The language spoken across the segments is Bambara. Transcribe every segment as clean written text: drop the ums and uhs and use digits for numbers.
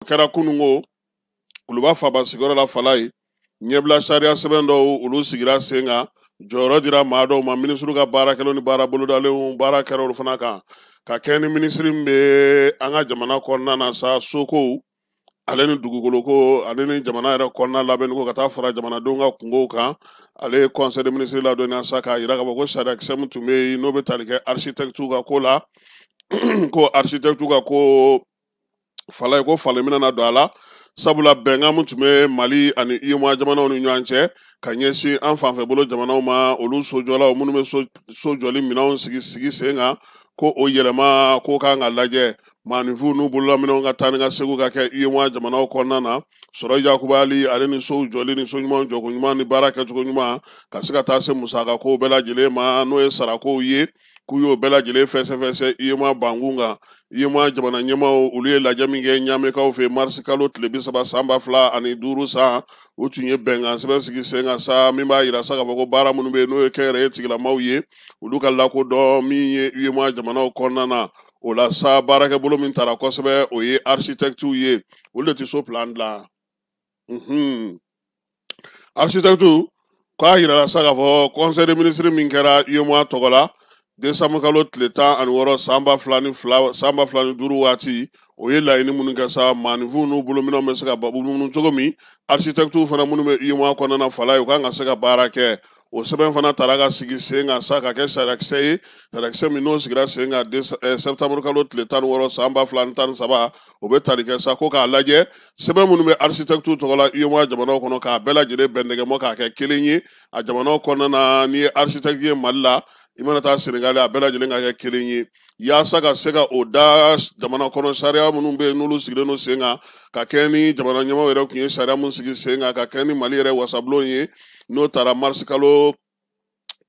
Kɛra kununko Kuluba faba sigiyɔrɔ la Falaye, ɲɛbila sariya sɛbɛn dɔw olu sigira sen kan, jɔyɔrɔ dira maa dɔw ma minisiriw ka baara kɛlenw ni baara bolodalenw, baara kɛra olu fana kan ka kɛ ni minisiri min bɛ an ka jamana kɔnɔna na sa, sokow ale ni dugukoloko ale ni jamana yɛrɛ kɔnɔna labɛnni ko ka taa fara jamanadenw ka kunkow kan. Ale ye conseil des ministres ladɔnniya sa k'a yira k'a fɔ ko sariyakisɛ min tun bɛ yen n'o bɛ tali kɛ architecte ka ko la, ko architecte ka ko Falaye, ko falen bɛna na don a la, sabula bɛnkan min tun bɛ Mali ani UEMOA jamanaw ni ɲɔgɔn cɛ ka ɲɛsin an fanfɛ bolo jamanaw ma, olu sojɔlaw minnu bɛ so jɔli minɛnw sigi sen kan, ko o yɛlɛma ko kan ka lajɛ, maaninfinw n'u bololaminɛnw ka taa ni ka segin ka kɛ UEMOA jamanaw kɔnɔna na, sɔrɔ yakubali ale ni sow jɔli ni so ɲuman jɔko ɲuman ni baara kɛcogo ɲuman ka se ka taa se musaka kow bɛɛ lajɛlen ma, n'o ye sarakow ye, k'u y'o bɛɛ lajɛlen fɛsɛfɛsɛ UEMOA bankun kan. UEMOA jamana ɲɛmaaw olu ye lajɛ min kɛ Ɲamekaw fɛ marisi kalo tile 30 san 2005 san, u tun ye bɛnkan sɛbɛn sigi sen kan sa min b'a yira sa k'a fɔ ko baara minnu bɛ yen n'o ye kɛnyɛrɛye tigilamaw ye, olu ka lakodɔn min ye UEMOA jamanaw kɔnɔna na. O la sa, baarakɛbolo min tara kosɛbɛ, o ye architectes ye, olu de tɛ so plan dilan. Architecte k'a yirala sa k'a fɔ conseil des ministres min kɛra UEMOA tɔgɔ la décembre kalo tile 16 san 2002 san 2005 waati, o ye laɲini minnu kɛ sa, maaninfinw n'u bolominɛnw bɛ se ka munumunu cogo min, architectes fana minnu bɛ UEMOA kɔnɔna na Falaye, u kan ka se ka baara kɛ. O sɛbɛn fana tara ka sigi sen kan sa ka kɛ sariyakisɛ ye, sariyakisɛ min n'o sigira sen kan septembre kalo tile 16 san 2013, o bɛ tali kɛ sa ko k'a lajɛ sɛbɛn minnu bɛ architectes tɔgɔ la UEMOA jamanaw kɔnɔ, k'a bɛɛ lajɛlen bɛndɛgɛmɔ k'a kɛ kelen ye a jamanaw kɔnɔna na. N'i ye architecte ye Mali la, i mana taa Senegali, a bɛɛ lajɛlen ka kɛ kelen ye, yaasa ka se ka o da jamana kɔnɔ sariya minnu bɛ yen n'olu sigilen don sen kan, ka kɛ ni jamana ɲɛmaaw yɛrɛ tun ye sariya min sigi sen kan, ka kɛ ni Mali yɛrɛ wasabulon ye, n'o taara marisi kalo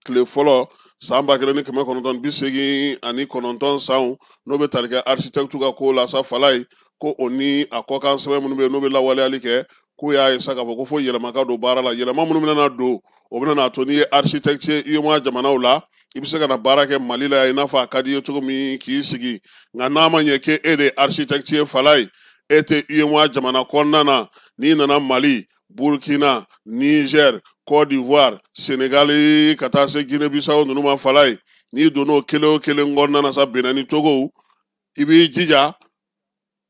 tile fɔlɔ san 1989 sanw, n'o bɛ tali kɛ architecte ka ko la sa Falaye, ko o ni a kɔkan sɛbɛn minnu bɛ yen n'o bɛ lawaleyali kɛ, k'u y'a ye sa k'a fɔ ko fo yɛlɛma ka don baara la. Yɛlɛma minnu bɛna na don, o bɛna n'a to n'i ye architecte ye UEMOA jamanaw la, i bɛ se ka na baara kɛ Mali la i n'a fɔ a ka di i ye cogo min k'i sigi. Nka n'a ma ɲɛ k'e de ye architecte ye Falaye, e tɛ UEMOA jamana kɔnɔna na, n'i nana Mali, Burkina, Niger, Côte d'Ivoire, Sénégal ka taa se Guinée-Bissau ninnu ma Falaye, n'i donn'o kelen o kelen kɔnɔna na sa, Benin ni Togo, i b'i jija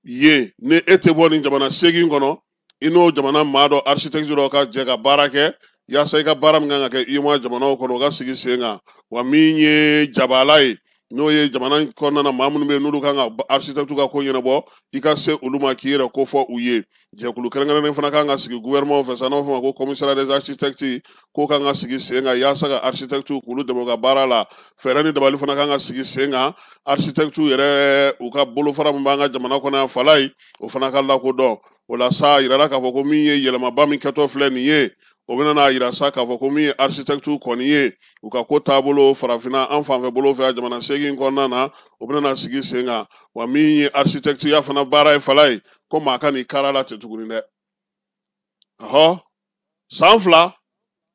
yen ni e tɛ bɔ nin jamana 8 kɔnɔ, i n'o jamana maa dɔ architecte dɔ ka jɛ ka baara kɛ, yaasa i ka baara min kan ka kɛ UEMOA jamanaw kɔnɔ, o ka sigi sen kan. Wa min ye jabala ye, n'o ye jamana kɔnɔna na maa minnu bɛ yen n'olu kan ka architecte ka ko ɲɛnabɔ, i ka se olu ma k'i yɛrɛ kofɔ u ye. Jɛkulu kɛrɛnkɛrɛnnen fana kan ka sigi gouvernement fɛ sa, n'o fɔ ma ko commissariat des architectes, k'o kan ka sigi sen kan yaasa ka architecte k'olu dɛmɛ u ka baara la. Fɛɛrɛ ni dabali fana kan ka sigi sen kan architecte yɛrɛ u ka bolofara min b'an ka jamana kɔnɔ yan Falaye, o fana ka lakodɔn. O la sa, a yirala k'a fɔ ko min ye yɛlɛmaba min kɛtɔ filɛ nin ye, o bɛna n'a yira sa k'a fɔ ko min ye architecte kɔni ye, u ka ko taabolo farafinna an fanfɛ bolo fɛ jamana 8 kɔnɔna na, o bɛna na sigi sen kan. Wa min ye architecte ya fana baara ye Falaye, ko maa ka n'i kara la ten tuguni dɛ. Ɔhɔ, san 2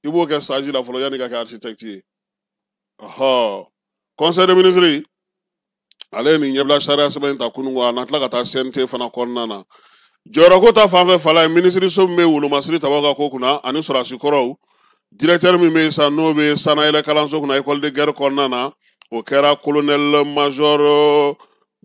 i b'o kɛ stage la fɔlɔ yanni ka kɛ architecte ye. Ɔhɔ, conseil des ministres ale ye nin ɲɛbila sariya sɛbɛn in ta kunun, a na tila ka taa CNT fana kɔnɔna na. Jɔyɔrɔko ta fanfɛ Falaye, minisiriso min bɛ wolomasiri tabaw ka ko kunna ani sɔrɔdasi kɔrɔw, directeur min bɛ yen sa n'o bɛ sanayɛlɛ kalanso kunna école de guerre kɔnɔna na, o kɛra colonel major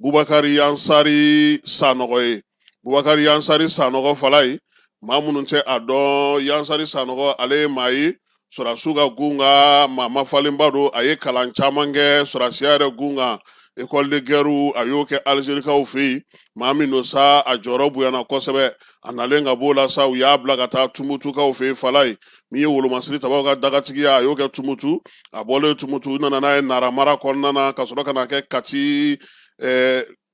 Bubakari Yansari Sanɔgɔ ye. Bubakari Yansari Sanɔgɔ Falaye, maa minnu tɛ a dɔn, Yansari Sanɔgɔ ale ye maa ye sɔrɔdasiw ka gun kan, maa mafalenba don, a ye kalan caman kɛ sɔrɔdasiya yɛrɛ gun kan, école de guerre a y'o kɛ Algérikaw fɛ yen. Maa min don sa, a jɔyɔrɔ bonyana kosɛbɛ. A nalen ka b'o la sa, u y'a bila ka taa Tumutukaw fɛ yen Falaye, min ye wolomasiri tabaw ka dagatigiya, a y'o kɛ Tumutu. A bɔlen Tumutu, u nana n'a ye Nara mara kɔnɔna na, ka sɔrɔ ka na kɛ Kati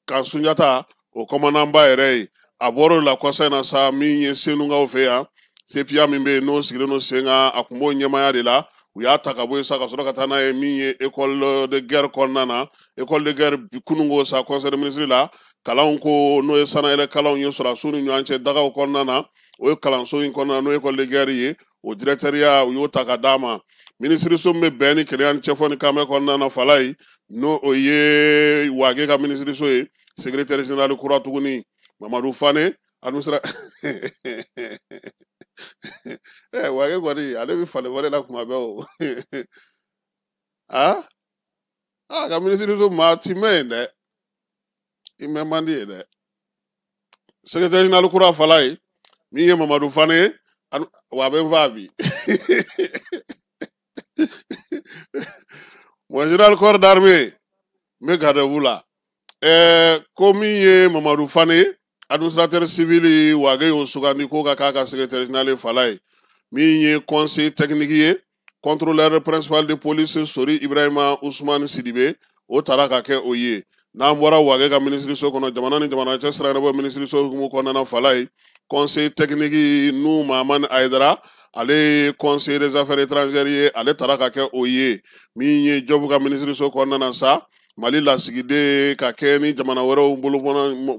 kan Sunjata o kɔmandanba yɛrɛ ye. A bɔr'o la kɔsa in na sa, min ye Senukaw fɛ yan, CPA min bɛ yen n'o sigilen don sen kan, a tun b'o ɲɛmaaya de la. U y'a ta ka bɔ yen sa ka sɔrɔ ka taa n'a ye min ye école de guerre kɔnɔna na. École de guerre kununko sa, conseil des ministres la kalanw ko, n'o ye sanayɛlɛ kalanw ye sɔrɔdasiw ni ɲɔgɔn cɛ dagaw kɔnɔna na, o ye kalanso in kɔnɔna na, n'o ye école de guerre ye, o directeur u y'o ta ka d'a ma. Minisiriso min bɛ bɛn ni kelenya ni cɛfɔ ni kanbɛn kɔnɔna na Falaye, n'o o ye Wage ka minisiriso ye, secrétaire général kura tuguni Mamadu Fane, Administra Wage kɔni ale bɛ falen falen la kuma bɛɛ o. A a ka minisiriso maa ti mɛn yen dɛ, i mɛn man di yen dɛ. Secrétaire général kura Falaye min ye Mamadu Fane ye, wa a bɛ n faa bi. Mon général corps d'armée, n bɛ garde à vous la. Ko min ye Mamadu Fane ye, administrateur civil, Wage y'o sugandi ko ka k'a ka secrétaire général ye Falaye. Min ye conseiller technique ye, contrôleur principal de police Sori Ibrahima Ousmane Sidibe, o taara ka kɛ o ye. N'an bɔra Wage ka minisiriso kɔnɔ, jamana ni jamana cɛ sira ɲɛnabɔ minisiriso hukumu kɔnɔna na Falaye, conseiller technique Nu Mahamani Ayidara, ale ye conseiller des affaires étrangères ye, ale taara ka kɛ o ye. Min ye Jɔbu ka minisiriso kɔnɔna na sa, Mali lasigiden ka kɛ ni jamana wɛrɛw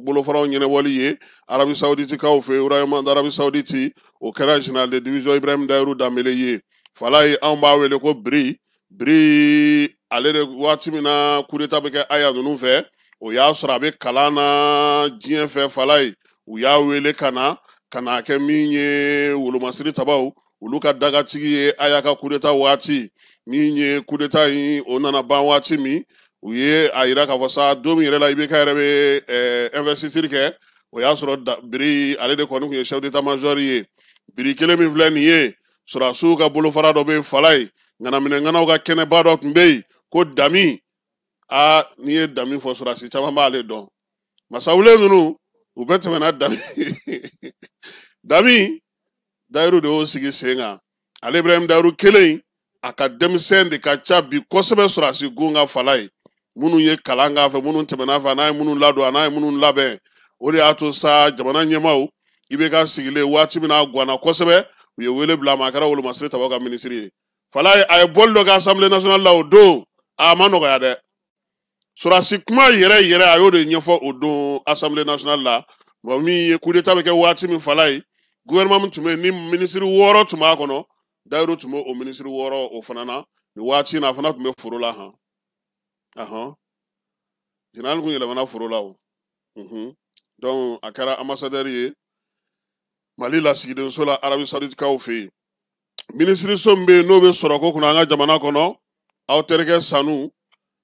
bolofaraw ɲɛnabɔli ye Arabi Saoudite kaw fɛ, royaume d'Arabi Saoudite, o kɛra général de division Ibrahim Dayiru Danbele ye. Falaye, anw b'a wele ko Biri Biri. Ale de waati min na coup d'état bɛ kɛ Aya ninnu fɛ, o y'a sɔrɔ a bɛ kalan na diɲɛ fɛ. Falaye, u y'a wele ka na ka na kɛ min ye wolomasiri tabaw olu ka dagatigi ye Aya ka coup d'état waati. Min ye coup d'état in, o nana ban waati min, u ye a yira k'a fɔ sa, don min yɛrɛ la IBK yɛrɛ bɛ investiture kɛ, o y'a sɔrɔ Biri ale de kɔni tun ye chef d'état major ye. Biri kelen min filɛ nin ye, sɔrɔdasiw ka bolofara dɔ bɛ Falaye, ŋanaminɛŋanaw ka kɛnɛba dɔ tun bɛ yen ko Dami. Aa, n'i ye Dami fɔ, sɔrɔdasi caman b'ale dɔn. Masawule ninnu u bɛɛ tɛmɛna Dami. Dami Dayiru de y'o sigi sen kan. Ale Ibrahim Dayiru kelen, a ka denmisɛn de ka ca bi kosɛbɛ sɔrɔdasi gun ka Falaye, minnu ye kalan k'a fɛ, minnu tɛmɛna fɛ, a n'a ye minnu ladon, a n'a ye minnu labɛn. O de y'a to sa, jamana ɲɛmaaw, IBK sigilen waati min na, a ganna kosɛbɛ, u ye wele bila a ma, a kɛra wolomasiri tabaw ka minisiri ye. Falaye, a ye bɔli dɔ kɛ Assemblée nationale la o don, a ma nɔgɔya dɛ. Sɔrɔdasi kuma yɛrɛ yɛrɛ, a y'o de ɲɛfɔ o don Assemblée nationale la. Bon, min ye coup d'état bɛ kɛ waati min Falaye, gouvernement min tun bɛ yen ni minisiri 6 tun b'a kɔnɔ, Dayiru tun bɛ o minisiri 6 o fana na. Nin waati in na, a fana tun bɛ foro la han. Ahan, général kun yɛlɛmana foro la o. Donc a kɛra ambassadeur ye Mali lasigidenso la Arabi Saoudite kaw fɛ yen. Minisiriso min bɛ yen n'o bɛ sɔrɔko kunna an ka jamana kɔnɔ, aw terikɛ Sanu,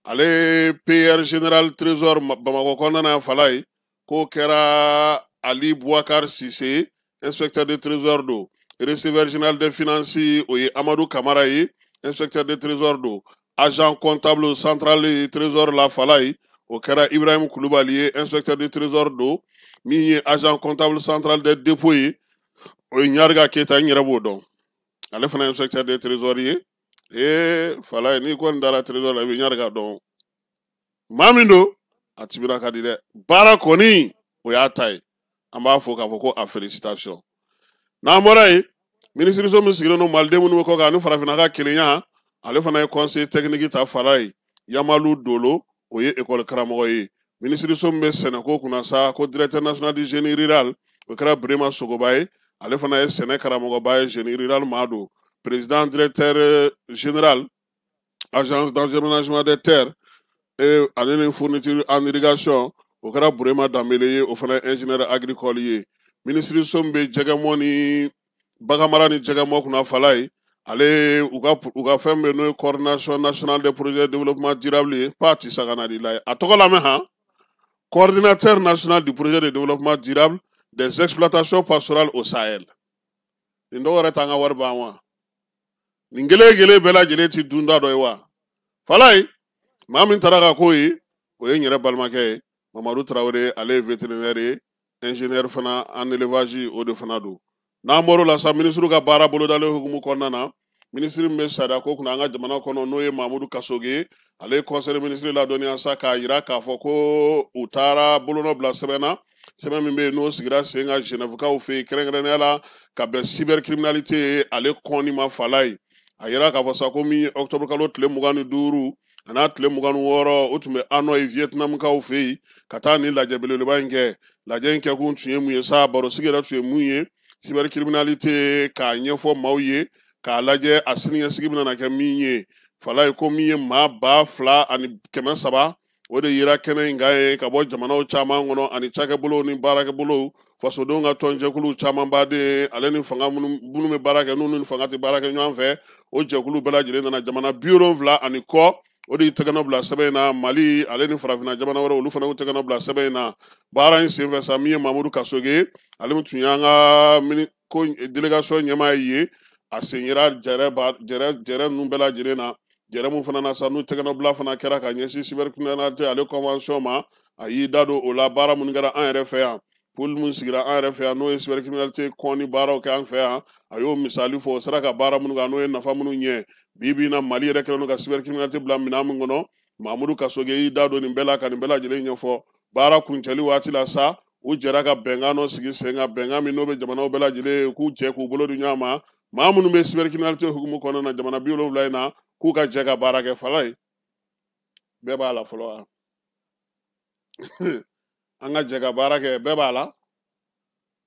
ale PR général trésor Bamakɔ kɔnɔna na Falaye, k'o kɛra Ali Boubacar Cissé, inspecteur de trésor don. Receveur général des finances, o ye Amadou Kamara ye, inspecteur de trésor don. Agent comptable central trésor la Falaye, o kɛra Ibrahim Kulubali ye, inspecteur de trésor don. Min ye agent comptable central des dépôts ye, o ye Ɲariga Keyita, n yɛrɛ b'o dɔn, ale fana inspecteur de trésor ye. Ee Falaye, n'i kɔni dara trésor la, i bɛ Ɲariga dɔn. Maa min don, a tibira ka di dɛ, baara kɔni o y'a ta ye. An b'a fɔ k'a fɔ ko a félicitation. N'an bɔra yen, minisiriso min sigilen don maliden minnu bɛ kɔ kan ani farafinna ka kelenya, ale fana ye conseiller technique ta Falaye, Yamalu Dolo, o ye école karamɔgɔ ye. Minisiriso min bɛ sɛnɛko kunna sa, ko directeur national du génie rural, o kɛra Birema Sogoba ye, ale fana ye sɛnɛ karamɔgɔba ye, génie rural maa don. Président directeur général agence d'aménagement des terres et ale ni fourniture en irrigation, o kɛra Burema Danbele ye, o fana ye ingénieur agricole ye. Minisiriso min bɛ jɛgɛmɔ ni baganmara ni jɛgɛmɔ kunna Falaye, ale u ka fɛn bɛ n'o ye coordination nationale des projets de développement durable ye, pa ti sagana di la ye, a tɔgɔ lamɛn han, coordinateur national du projet de développement durable des exploitations pastorales au Sahel. Nin dɔw yɛrɛ t'an ka wari ban wa? Nin kelen kelen bɛɛ lajɛlen ti dunda dɔ ye wa? Falaye, maa min taara ka k'o ye, o ye n yɛrɛ balimakɛ ye, Mamadu Tarawele, ale ye vétérinaire ye, ingénieur fana en élevage, o de fana don. N'an bɔr'o la sa, minisiriw ka baara bolodalen hukumu kɔnɔna na, minisiri min bɛ sariya ko kunna an ka jamana kɔnɔ, n'o ye Mamudu Kasoge ye, ale ye conseil des ministres ladɔnniya sa k'a yira k'a fɔ ko u taara bolonɔ bila sɛbɛn na, sɛbɛn min bɛ yen n'o sigira sen kan Genèvekaw fɛ yen, kɛrɛnkɛrɛnnenya la ka bɛn cybercriminalité ye, ale kɔnni ma Falaye. A yira k'a fɔ sa ko min ye octobre kalo tile 25 a n'a tile 26, o tun bɛ Hanoi, Vietnamkaw fɛ yen, ka taa nin lajɛ belebeleba in kɛ. Lajɛ in kɛkun tun ye mun ye sa? Barosigi yɛrɛ tun ye mun ye? Cybercriminalité k'a ɲɛfɔ maaw ye, k'a lajɛ a siniɲɛsigi bɛna na kɛ min ye. Falaye, ko min ye maa 2300, o de yera kɛnɛ in kan ye ka bɔ jamanaw caman kɔnɔ ani cakɛbolow ni baarakɛbolow. Fasodenw ka tɔnjɛkulu camanba de ale ni fanga minnu bɛ baara kɛ, n'u ni fanga tɛ baara kɛ ɲɔgɔn fɛ, o jɛkulu bɛɛ lajɛlen nana jamana 70 ni kɔ. O de y'i tɛgɛnɔ bila sɛbɛn in na. Mali ale ni farafinna jamana wɛrɛ, olu fana y'u tɛgɛnɔ bila sɛbɛn in na. Baara in senfɛ sa, min ye Mamudu Kasoge, ale min tun y'an ka mini ko délégation ɲɛmaa ye, a sen yera jɛrɛ jɛrɛ jɛrɛ ninnu bɛɛ lajɛlen na. Jɛrɛ mun fana na sa, n'u tɛgɛnɔ bila fana kɛra ka ɲɛsin cybercriminalité ale convention ma, a y'i da don o la. Baara minnu kɛra an yɛrɛ fɛ yan, pôle mun sigira an yɛrɛ fɛ yan, n'o ye cybercriminalité kɔnni baaraw kɛ an fɛ yan, a y'o misali fɔ. O sera ka baara minnu kɛ, n'o ye nafa minnu ɲɛ. Bi bi in na, Mali yɛrɛ kɛlen don ka cybercriminalité bila minɛn min kɔnɔ, Mamudu Kasoge y'i da don nin bɛɛ la ka nin bɛɛ lajɛlen ɲɛfɔ. Baara kuncɛli waati la sa, u jɛra ka bɛnkan dɔ sigi sen kan, bɛnkan min n'o bɛ jamanaw bɛɛ lajɛlen k'u jɛ k'u bolo di ɲɔgɔn ma, maa minnu bɛ cybercriminalité hukumu kɔnɔna na jamana 70 in na, k'u ka jɛ ka baara kɛ. Fala ye bɛɛ b'a la fɔlɔ wa? An ka jɛ ka baara kɛ, bɛɛ b'a la.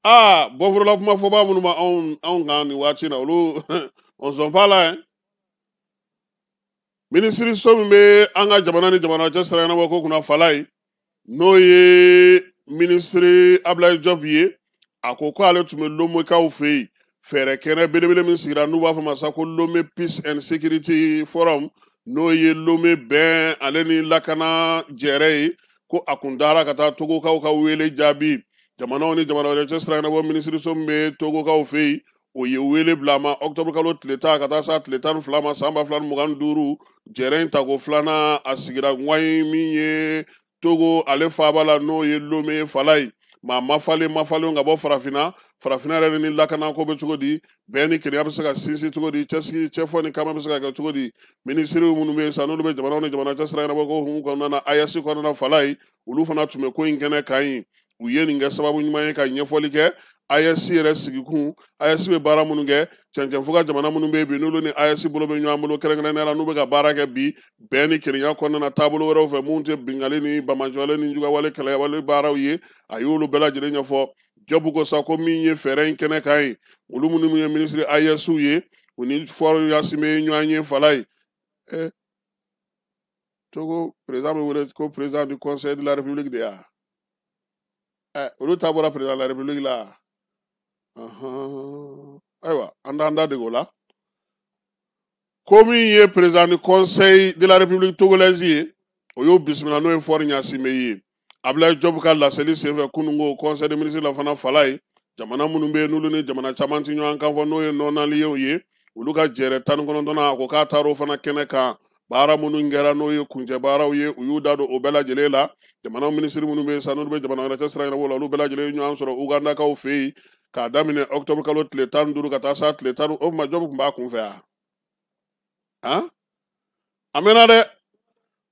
Aa, bɔforola kuma fɔbaa minnu ma anw kan nin waati in na, olu on sont pas là hein. Minisiriso min bɛ an ka jamana ni jamana cɛ sira ɲɛnabɔ ko kunna, fala ye, n'o ye minisiri Ablaye Diop ye, a ko k'ale tun bɛ Lomekaw fɛ yen, fɛɛrɛ kɛnɛ belebele min sigira, n'u b'a fɔ ma sa ko Lome Peace and Security Forum, n'o ye Lome bɛn ale ni lakana jɛrɛ ye, ko a kun taara ka taa Togokaw ka wele jaabi. Jamanaw ni jamana wɛrɛ cɛ sira ɲɛnabɔ minisiriso min bɛ Togokaw fɛ yen, o ye wele bila a ma octobre kalo tile 10 ka taa se tile 12 ma san 2025. Jɛrɛ in tako filanan, a sigira ŋwayi min ye Togo ale faaba la, n'o ye Lome fala ye. Maa mafalen mafalenw ka bɔ farafinna, farafinna yɛrɛ ni lakanako bɛ cogo di, bɛn ni kelenya bɛ se ka sinsin cogo di, cɛsiri cɛfɔ ni kama bɛ se ka kɛ cogo di. Minisiriw minnu bɛ yen sa, n'olu bɛ jamanaw ni jamana cɛ sira ɲɛnabɔ ko hukumu kɔnɔna na, AES kɔnɔna fala ye, olu fana tun bɛ ko in kɛnɛ kan yen. U ye nin kɛ sababu ɲuman ye ka ɲɛfɔli kɛ AES yɛrɛ sigikun, AES bɛ baara minnu kɛ, cɛncɛn ka jamana minnu bɛ yen bi, n'olu ni AES bolo bɛ ɲɔgɔn bolo, kɛrɛnkɛrɛnnenya la n'u bɛ ka baara kɛ bi bɛn ni kelenya kɔnɔna na taabolo wɛrɛw fɛ minnu tɛ binkanni ni banbaanciwale ni jugawale kɛlɛwale baaraw ye, a y'olu bɛɛ lajɛlen ɲɛfɔ. Jɔbu ko sa ko min ye fɛɛrɛ in kɛnɛ kan ye, olu minnu ye minisiri AES ye, u ni Faure Gnassingbé ye ɲɔgɔn ye fala ye. Togo président bɛ wele ko président du conseil de la république de ya. Olu ta bɔra président de la république la. Ayiwa, an t'an da dege o la. Ko min ye président du conseil de la république togolaise ye, o y'o bisimila, n'o ye Faure Gnassingbé ye. Ablaye Diop ka laseli senfɛ kununko conseil des ministres la fana fala ye, jamana minnu bɛ yen, n'olu ni jamana caman tɛ ɲɔgɔn kan fɔ, n'o ye non-alignés ye, olu ka jɛrɛ 19nan, a ko k'a taar'o fana kɛnɛ kan. Baara minnu kɛra, n'o ye kuncɛ baaraw ye, u y'u da don o bɛɛ lajɛlen la. Jamana minisiri minnu bɛ yen sa, n'olu bɛ jamana wɛrɛ cɛ sira ɲɛnabɔ la, olu bɛɛ lajɛlen ye ɲɔgɔn sɔrɔ Ugandakaw fɛ yen k'a daminɛ octobre kalo tile 15 ka taa s'a tile 10. O tuma, Diop tun b'a kun fɛ yan han, a mɛnna dɛ.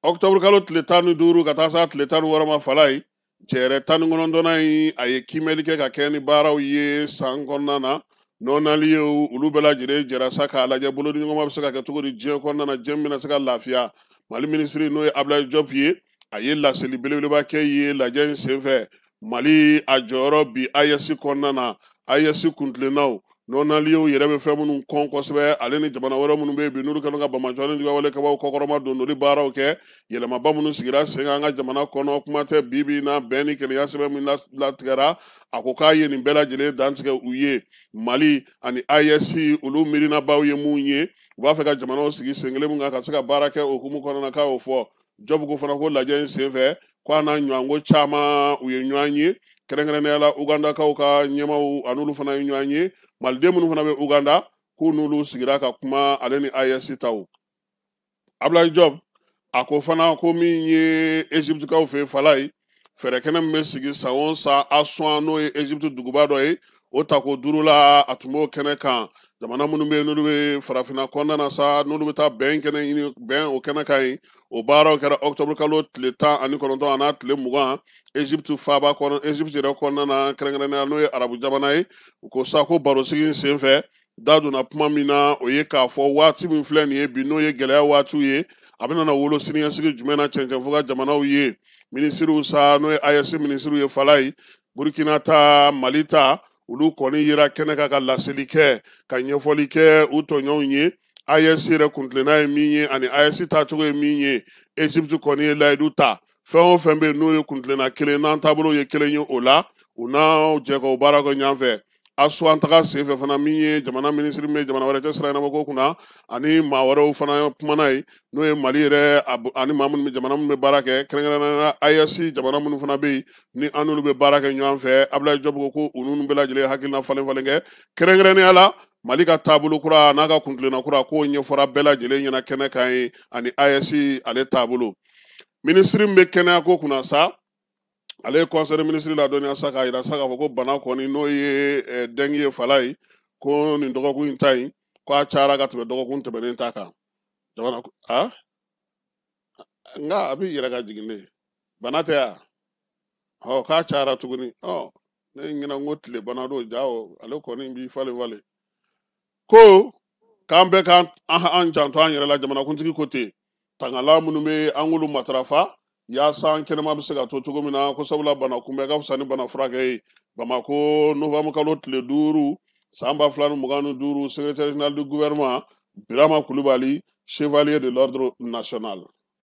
Octobre kalo tile 15 ka taa s'a tile 16 ma fala ye, jɛrɛ 19nan in, a ye kiimɛli kɛ ka kɛ ni baaraw ye san kɔnɔna na. Non-alignés, olu bɛɛ lajɛlen jɛra sa k'a lajɛ bolodiɲɔgɔnma bɛ se ka kɛ cogo di diɲɛ kɔnɔna na, diɲɛ bɛna se ka lafiya. Mali minisiri, n'o ye Ablaye Diop ye, a ye laseli belebeleba kɛ ye lajɛ in senfɛ. Mali a jɔyɔrɔ bi AES kɔnɔna na, AES kuntilennaw, non-alignés yɛrɛ bɛ fɛn minnu kɔn kosɛbɛ, ale ni jamana wɛrɛ minnu bɛ yen bi, n'olu kɛlen ka banbaanciwale ni jugawale kabaw kɔkɔrɔma don n'olu baaraw kɛ, yɛlɛmaba minnu sigira sen kan an ka jamana kɔnɔ, kuma tɛ bi bi in na bɛn ni kelenya sɛbɛn min latigɛra, a ko k'a ye nin bɛɛ lajɛlen dantigɛ u ye. Mali ani AES, olu miirinabaw ye mun ye, u b'a fɛ ka jamanaw sigi sen kelen mun kan ka se ka baara kɛ o hukumu kɔnɔna na, k'a y'o fɔ. Diop ko fana ko lajɛ in senfɛ, ko a n'a ɲɔgɔnko caman u ye ɲɔgɔn ye, kɛrɛnkɛrɛnnenya la Ugandakaw ka ɲɛmaw, a n'olu fana ye ɲɔgɔn ye. Maliden minnu fana bɛ Uganda, k'u n'olu sigira ka kuma, ale ni AES taw. Ablaye Diop a ko fana ko min ye Egyptekaw fɛ fala ye, fɛɛrɛ kɛnɛ min bɛ sigi san o san Asuwan, n'o ye Egypte duguba dɔ ye, o tako duuru la, a tun b'o kɛnɛ kan. Jamana minnu bɛ yen, n'olu bɛ farafinna kɔnɔna na sa, n'olu bɛ taa bɛn kɛnɛ ɲini, bɛn o kɛnɛ kan yen, o baaraw kɛra octobre kalo tile 19 a n'a tile 20 Egypte faaba kɔnɔ, Egypte yɛrɛ kɔnɔna na, kɛrɛnkɛrɛnnenya n'o ye arabu jamana ye. U ko sa ko barosigi in senfɛ, da donna kuma min na, o ye k'a fɔ waati min filɛ nin ye bi, n'o ye gɛlɛya waatiw ye, a bɛna na wolo siniɲɛsigi jumɛn na cɛncɛn fo ka jamanaw ye. Minisiriw sa, n'o ye AES minisiriw ye fala ye, Burkina ta, Mali ta, olu kɔni yera kɛnɛ kan ka laseli kɛ, ka ɲɛfɔli kɛ u tɔɲɔgɔnw ye, AES yɛrɛ kuntilenna ye min ye ani AES taacogo ye min ye. Egypte kɔni ye layidu ta, fɛn o fɛn bɛ yen n'o ye kuntilenna kelen n'an taabolo ye kelen ye, o la U n'aw jɛ k'o baara kɛ ɲɔgɔn fɛ. Asuwan taga senfɛ fana, min ye jamana minisiri min bɛ jamana wɛrɛ cɛ sira ɲɛnabɔ ko kunna, ani maa wɛrɛw fana kumana yen, n'o ye Mali yɛrɛ ani maa minnu bɛ jamana minnu bɛ baara kɛ, kɛrɛnkɛrɛnnenya la AES jamana minnu fana bɛ yen ni an n'olu bɛ baara kɛ ɲɔgɔn fɛ. Abdoulaye Diop ko ko u n'u bɛɛ lajɛlen hakilina falen falen kɛ, kɛrɛnkɛrɛnnenya la Mali ka taabolo kura n'a ka kuntilenna kura, k'o ɲɛfɔra bɛɛ lajɛlen ɲɛna kɛnɛ kan yen, ani AES ale taabolo. Minisiri min bɛ kɛnɛya ko kunna sa, ale ye conseil des ministres ladɔnniya sa, k'a yira sa k'a fɔ ko bana kɔni, n'o ye dengue ye, fala ye, ko nin dɔgɔkun in ta in, ko a cayara ka tɛmɛ dɔgɔkun tɛmɛnen ta kan jamana. A nka a bɛ yɛlɛ ka jigin de, bana tɛ yan. Ɔ, k'a cayara tuguni. Ɔ, ne ɲinɛ n ko tile bana don, ja o ale kɔni b'i falen falen. Ko k'an bɛɛ k'an an janto an yɛrɛ la. Jamanakuntigi ko ten, tangalan minnu bɛ an k'olu matarafa yaasa an kɛnɛma bɛ se ka to cogo min na, ko sabula bana kunbɛn ka fisa ni bana furakɛ ye. Bamako, novembre kalo tile 5, san 2025, secrétaire général du gouvernement Birama Kulubali, chevalier de l'ordre national.